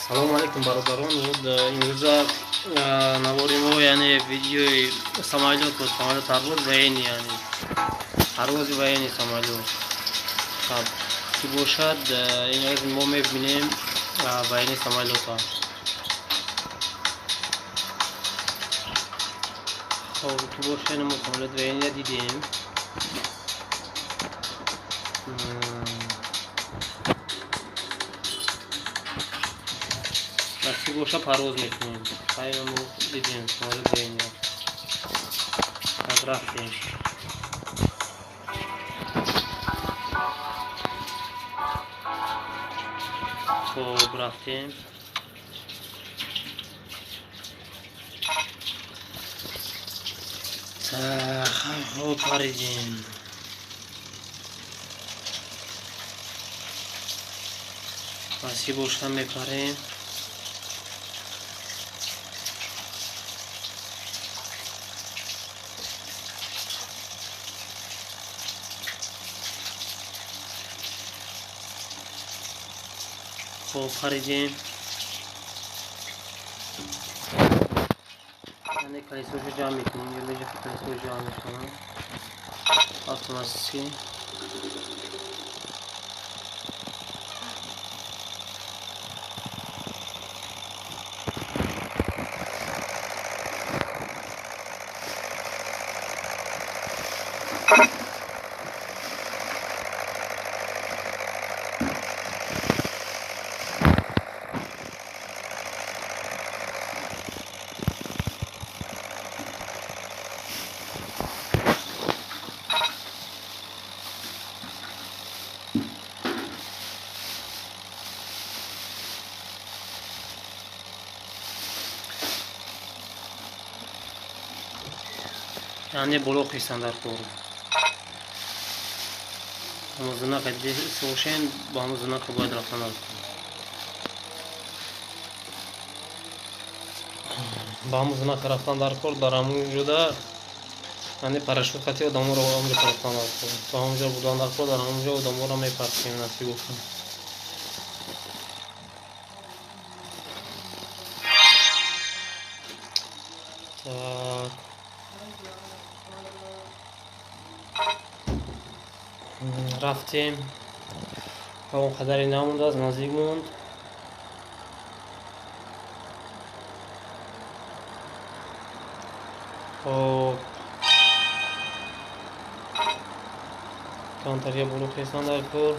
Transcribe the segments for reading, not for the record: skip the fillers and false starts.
Салому алейкум, бародарон. Имрӯза навори мо, яъне видеои самолёт буд, самолёт парвоз военный, яъне парвози военный самолёт ки бошад, ин мо мебинем военный самолёта. Хоб, ки бошад, мо самолёт военный дидем. Насиб боша, парвоз мекунем. Хайр, мо дидем самолёт военный. Так, рафтем. Хоб, рафтем. Хоб, паридем. Насиб боша, мепарем. Хоб, паридем. Яъне колесоша ҷамъ мекунем, ё колесо ҷамъ мекунам автоматически. Яъне боло хистан дар кор. Ҳамон знака бошен, ба ҳамон знака бояд рафтан дар кор. Ба ҳамон знака рафтан дар кор, дар ҳамон ҷода, яъне парашют хати одаморо ҳамонҷо рафтан дар кор. То ҳамонҷо будан дар кор, дар ҳамонҷо одаморо мепартем, насиб бошад. Так. Рафтем. Он қадаре намондааст, наздик монд. Хоб, камтария боло хестан дар кор.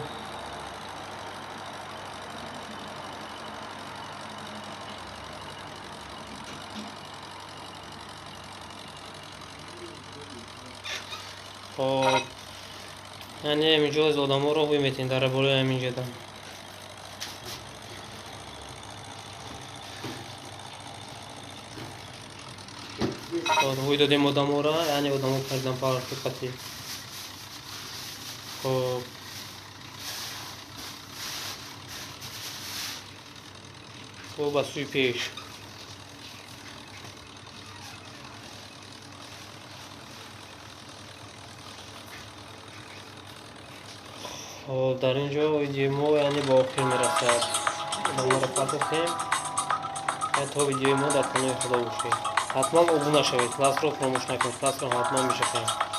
Хоб, яъне ҳаминҷо аз одаморо ҳуй метем дар болои ҳамин ҷода. Ҳуй додем одаморо, яъне одамо кардан парашют қатӣ. Хоб, хоб, ба сӯи пеш. Хоб, дар ин ҷо видеои мо, яъне, ба охир мерасад. Одаморо партофтем. То видеои мо, дар паноҳи Худо бошед. Ҳатман обуна шавед, классро фаромӯш накунед, классро ҳатман бишақед.